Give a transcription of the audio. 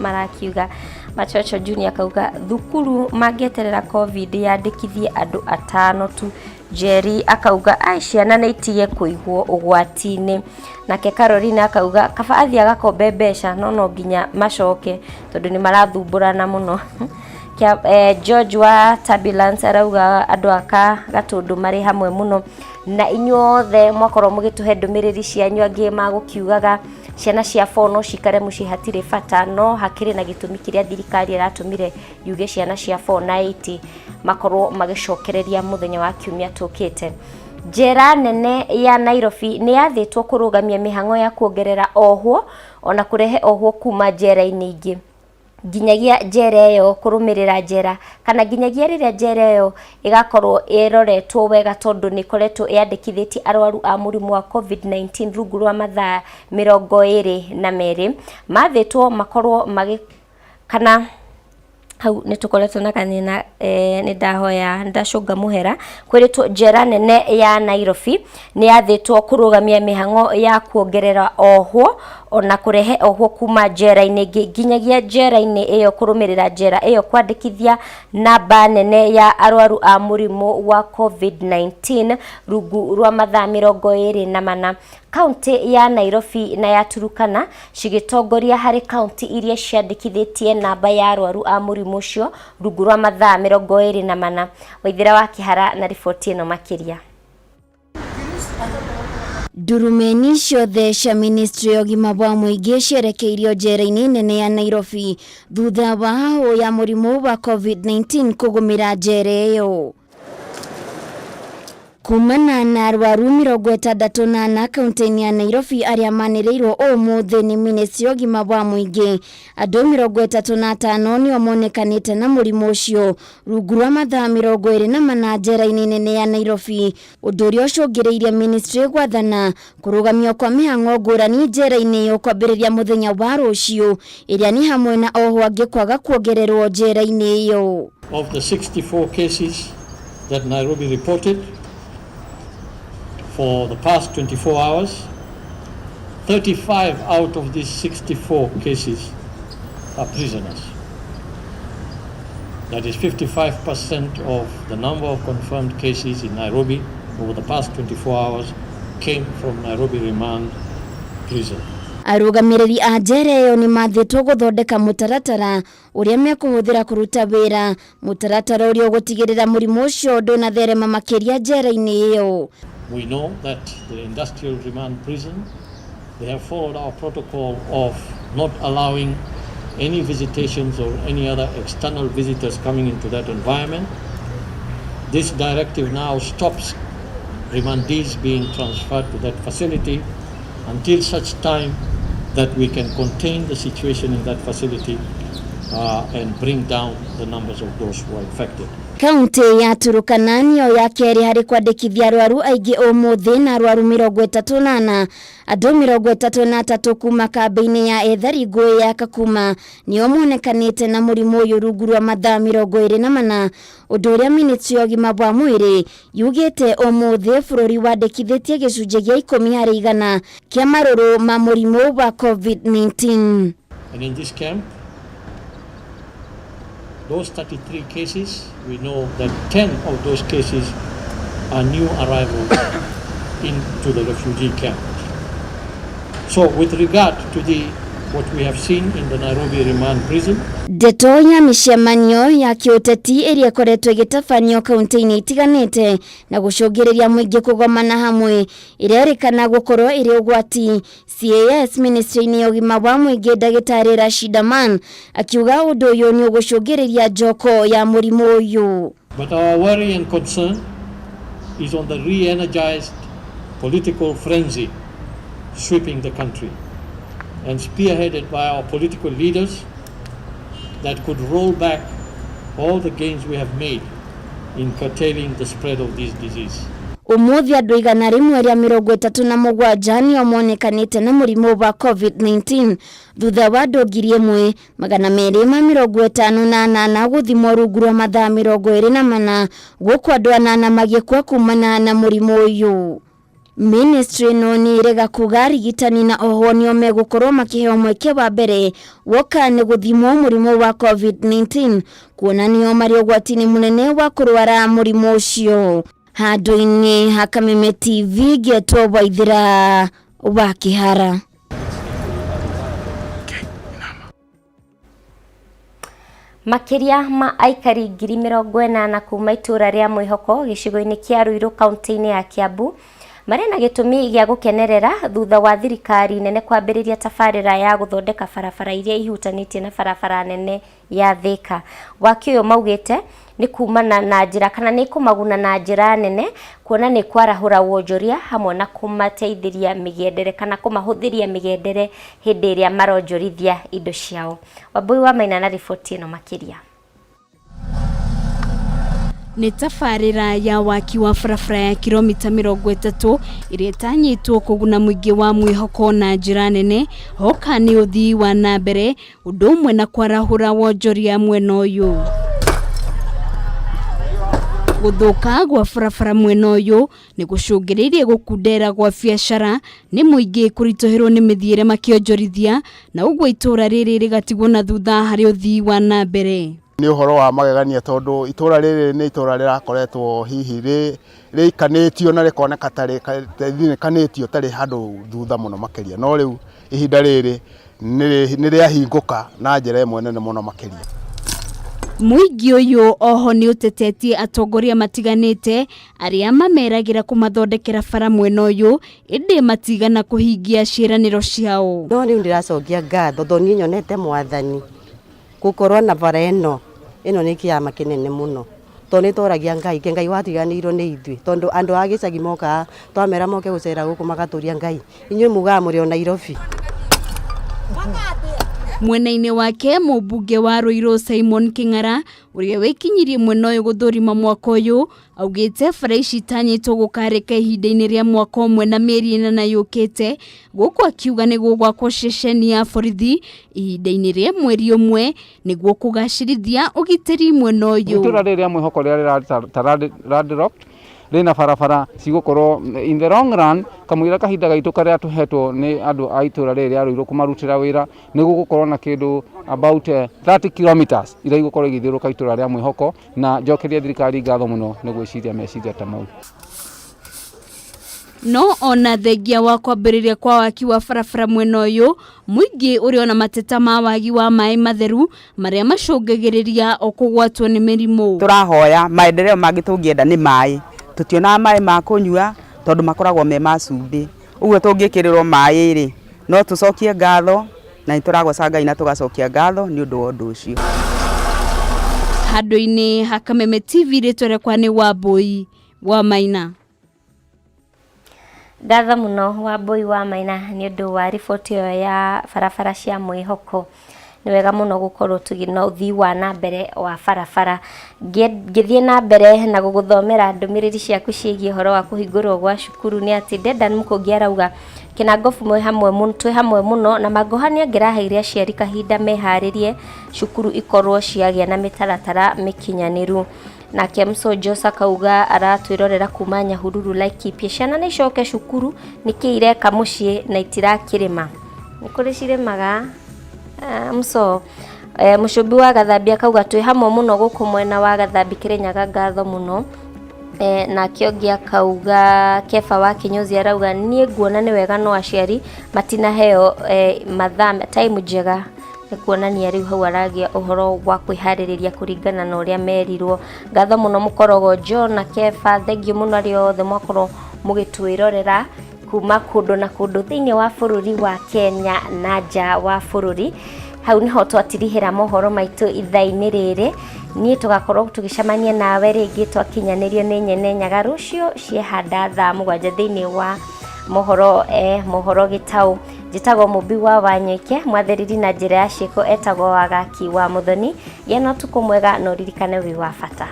Marakiuga Machocho Junior akauga thukuru mangĩeterera COVID yandĩkithie andũ atano tu. Jerry akauga ai ciana nĩ itige kũigwo ũgwati-inĩ. Nake Carolina akauga kaba athiĩ agakombe mbeca no no nginya macoke tondũ nĩ marathumbũrana mũno. George wa Turbulence arauga andũ a Gatũndũ marĩ hamwe mũno. Na inyuothe mwakorwo mũgĩtũhe ndũmĩrĩri cianyu, angĩ magũkiugaga ciana cia 4 no cikare mũciĩ hatirĩ bata, no hakĩrĩ na gĩtũmi kĩrĩa thirikari ĩratũmire yuge ciana cia 4 na 8 makorwo magĩcokereria mũthenya wa kiumia tũkĩte. Njera nene ya Nairobi nĩ yathĩtwo kũrũgamia mĩhang'o ya kuongerera ohwo ona kũrehe ohwo kuma njera-inĩ ingĩ nginyagia njera ĩyo kũrũmĩrĩra njera kana nginyagia rĩrĩa njera ĩyo ĩgakorwo ĩroretwo wega, tondũ nĩ ĩkoretwo ĩyandĩkithĩtie arwaru a mũrimũ wa COVID-19 rungu rwa mathaa 22. Mathĩtwo makorwo magĩ kana hau nĩ tũkoretwo na kanina. Nĩ ndahoya, nĩ ndacũnga mũhera. Kwĩrĩtwo njera nene ya Nairobi nĩ yathĩtwo kũrũgamia mĩhang'o ya kuongerera ohwo ona kũrehe ohwo kuma njera-inĩ ĩngĩ nginyagia njera-inĩ ĩyo kũrũmĩrĩra njera ĩyo kwandĩkithia namba nene ya arwaru a mũrimũ wa COVID-19 rungu rwa mathaa 24. Kaunti ya Nairobi na ya Turukana cigĩtongoria harĩ kaunti iria ciandĩkithĩtie namba ya arwaru a mũrimũ ũcio rungu rwa mathaa 24. Waithĩra wa Kĩhara na riboti ĩno makĩria. Ndurumeni ciothe cia ministry ya ũgima wa mũingĩ cierekeirio njera-inĩ nene ya Nairobi thutha wa hahũ ya mũrimũ wa COVID-19 kũgũmĩra njera ĩyo. Kumana na arwaru 64 kaunti-inĩ ya Nairobi arĩa manĩrĩirwo ũmũthĩ nĩ ministry ya ũgima wa mũingĩ, andũ 35 nĩo monekanĩte na mũrimũ ũcio rungu rwa mathaa 24 njera-inĩ nene ya Nairobi, ũndũ ũrĩa ũcũngĩrĩirie ministry gwathana kũrũgamio kwa mĩhang'o ngũrani njera-inĩ ĩyo kwambĩrĩria mũthenya wa rũciũ, ĩrĩa nĩ hamwe na ohwo angĩ kwaga kuongererwo njera-inĩ ĩyo. Of the 64 cases that Nairobi reported for the past 24 hours, 35 out of these 64 cases are prisoners. That is 55% of the number of confirmed cases in Nairobi over the past 24 hours came from Nairobi Remand Prison. Arũgamĩrĩri a njera ĩyo nĩ mathĩtwo gũthondeka mũtaratara ũrĩa mekũhũthĩra kũruta wĩra, mũtaratara ũrĩa ũgũtigĩrĩra mũrimũ ũcio ndũnatherema makĩria njera-inĩ ĩyo. We know that the industrial remand prison, they have followed our protocol of not allowing any visitations or any other external visitors coming into that environment. This directive now stops remandees being transferred to that facility until such time that we can contain the situation in that facility and bring down the numbers of those who are infected. Kaunti ya Turukana nĩyo ya kerĩ harĩ kwandĩkithia arwaru aingĩ ũmũthĩ na arwaru 34. Andũ 33 kuma kambĩ-inĩ ya ethari ngũĩ ya Kakuma nĩo monekanĩte na mũrimũ ũyũ rungu rwa mathaa 24, ũndũ ũrĩa ministry ya ũgima wa mwĩrĩ yugĩte ũmũthĩ bũrũri wandĩkithĩtie gĩcunjĩ gĩa 10% kĩa marũrũ ma mũrimũ wa COVID-19. And in this camp, those 33 cases, we know that 10 of those cases are new arrivals into the refugee camp. So with regard to the what we have seen in the Nairobi remand prison, Ndeto ya mĩcemanio ya kĩũteti ĩrĩa ĩkoretwo ĩgĩtabanio kaunti-inĩ itiganĩte na gũcũngĩrĩria mũingĩ kũgomana hamwe ĩrerĩkana gũkorwo ĩrĩ ũgwati. CAS ministry-inĩ ya ũgima wa mũingĩ, ndagĩtarĩ Rashid Aman, akiuga ũndũ ũyũ nĩ ũgũcũngĩrĩria njoko ya mũrimũ ũyũ. But our worry and concern is on the re-energized political frenzy sweeping the country and spearheaded by our political leaders that could roll back all the gains we have made in curtailing the spread of this disease. Ũmũthĩ andũ 137 nĩo monekanĩte na mũrimũ wa COVID-19 thutha wa andũ 1258 gũthimwo rungu rwa mathaa 24, gũkũ andũ anana magĩkua kumana na mũrimũ ũyũ. Ministry ĩno nĩ ĩrega kuga arigitani na ohwo nĩo megũkorwo makĩheo mweke wa mbere woka nĩ gũthimwo mũrimũ wa COVID-19, kuona nĩo marĩ ũgwati-inĩ mũnene wa kũrwara mũrimũ ũcio. Handũ-inĩ ha Kameme TV, ngetwo Waithĩra wa Kĩhara. Makĩria ma aikari 80,000 kuma itũra rĩa Mwĩhoko gĩcigo-inĩ kĩa Ruiru kaunti-inĩ ya Kiambu marĩ na gĩtũmi gĩa gũkenerera thutha wa thirikari nene kwambĩrĩria tabarĩra ya gũthondeka barabara iria ihutanĩtie na barabara nene ya Thika. Waki ũyũ maugĩte nĩ kumana na njĩra kana nĩ kũmaguna na njĩra nene, kuona nĩ kwarahũra wonjoria hamwe na kũmateithĩria mĩgendere kana kũmahũthĩria mĩgendere hĩndĩ ĩrĩa maronjorithia indo ciao. Wambui wa Maina na riboti ĩno makĩria. Nĩ tabarĩra ya waki wa barabara ya kilomita 30 ĩrĩa ĩtanyĩtwo kũguna mũingĩ wa Mwĩhoko na njĩra nene, hoka nĩ ũthii wa na mbere ũndũ ũmwe na kwarahũra wonjoria mwena ũyũ. Gũthũka gwa barabara mwena ũyũ nĩ gũcũngĩrĩirie gũkundera gwa biacara nĩ mũingĩ kũritũhĩrwo nĩ mĩthiĩre makĩonjorithia, na ũguo itũũra rĩrĩ rĩgatigwo na thutha harĩ ũthii wa na mbere. Nĩ ũhoro wa magegania tondũ itũũra rĩrĩ nĩ itũũra rĩrakoretwo hihi rĩikanĩtio na rĩkoneka ta rĩthinĩkanĩtio tarĩ handũ thutha mũno makĩria, no rĩu ihinda rĩrĩ nĩ rĩahingũka na njĩra ĩmwe nene mũno makĩria. Mũingĩ ũyũ oho nĩ ũtetetie atongoria matiganĩte arĩa mameragĩra kũmathondekera bara mwena ũyũ, ĩndĩ matigana kũhingia ciĩranĩro ciao. No rĩu ndĩracokia ngatho tondũ niĩ nyonete mwathani gũkorwo na bara ĩno, ĩno nĩ kĩama kĩnene mũno tondũ nĩ tworagia Ngai, ke Ngai watiganĩirwo nĩ ithuĩ, tondũ andũ a gĩcagi mokaga twamera moke gũcera gũkũ magatũria Ngai, inyuĩ mugaga mũrĩ o Nairobi. Mwena-inĩ wake mũmbunge wa Ruiru Simon King'ara ũrĩa wĩkinyirie mwena ũyũ gũthũrima mwaka ũyũ augĩte bara ici itanyĩtwo gũkarĩka ihinda-inĩ rĩa mwaka ũmwe na mĩeri 8 yũkĩte, gũkũ akiuga nĩ gũgwakwo ceceni ya borithi ihinda-inĩ rĩa mweri ũmwe nĩguo kũgacĩrithia ũgitĩri mwena ũyũ. Itũũra rĩrĩ rĩa Mwĩhoko rĩrĩa rĩrarĩ landlocked rĩna barabara cigũkorwo in the long run kamũira kahinda gaitũ karĩa tũhetwo nĩ andũ a itũũra rĩrĩ rĩa Ruiru kũmarutĩra wĩra nĩ gũgũkorwo na kĩndũ about 30 kilometers iria igũkorwo igĩthiũrũrũka itũũra rĩa Mwĩhoko, na njokerie thirikari ngatho mũno nĩ gwĩciria meciria ta mau. No ona thengia wa kwambĩrĩria kwa waki wa barabara mwena ũyũ, mũingĩ ũrĩ ona mateta ma wagi wa maĩ matheru marĩa macũngagĩrĩria o kũgwatwo nĩ mĩrimũ. Tũrahoya maendeleo mangĩ tũngĩenda nĩ maĩ, tũtionaga maĩ ma kũnyua tondũ makoragwo me ma cumbĩ, ũguo tũngĩkĩrĩrwo maĩ rĩ no tũcokie ngatho, na nĩ tũragoca Ngai na tũgacokia ngatho nĩ ũndũ wa ũndũ ũcio. Handũ-inĩ ha Kameme TV, rĩtwa rĩakwa nĩ Wambui wa Maina. Ngatho mũno Wambui wa Maina nĩ ũndũ wa riboti ĩyo ya barabara cia Mwĩhoko. Nĩ wega mũno gũkorwo tũgĩ na ũthii wa na mbere wa barabara. Ngĩthiĩ na mbere na gũgũthomera ndũmĩrĩri ciaku ciĩgiĩ ũhoro wa kũhingũrwo gwa cukuru nĩ atĩ Dedan Mũkũngi arauga Kĩnangobu twĩ hamwe mũno na Mangoha nĩ angĩraheire aciari kahinda meharĩrie cukuru ikorwo ciagĩa na mĩtaratara mĩkinyanĩru. Nake Msojos akauga aratwĩrorera kuma Nyahururu Laikipia, ciana nĩ icoke cukuru nĩkĩ ireka mũciĩ na itirakĩrĩma? Nĩ kũrĩ cirĩmaga. Mso Mũcũmbi wa Gathambia akauga twĩ hamwe mũno gũkũ mwena wa Gathambi Kĩrĩnyaga, ngatho mũno. Nake ũngĩ akauga Kefa wa Kinyozi arauga niĩ nguona nĩ wega no aciari matinaheo mathaa time njega, nĩ kuonania rĩu hau aragia ũhoro wa kwĩharĩrĩria kũringana na ũrĩa merirwo. Ngatho mũno Mũkorogo John na Kefa, thengiũ mũno arĩa othe mwakorwo mũgĩtwĩrorera kuma kũndũ na kũndũ thĩinĩ wa bũrũri wa Kenya na nja wa bũrũri. Hau niho twatirihĩra mohoro maitũ ithaa-inĩ rĩrĩ. Niĩ tũgakorwo tũgĩcemania nawe rĩngĩ twakinyanĩrio nĩ Nyene Nyaga rũciũ ciehanda thaa 7 thĩinĩ wa mohoro, mohoro gĩtaũ. Njĩtagwo Mũmbi wa Wanyoike, mwathĩrĩri na njĩra ya ciĩko etagwo Wagaki wa Mũthoni. Gĩa na ũtukũ mwega na ũririkane wĩ wa bata.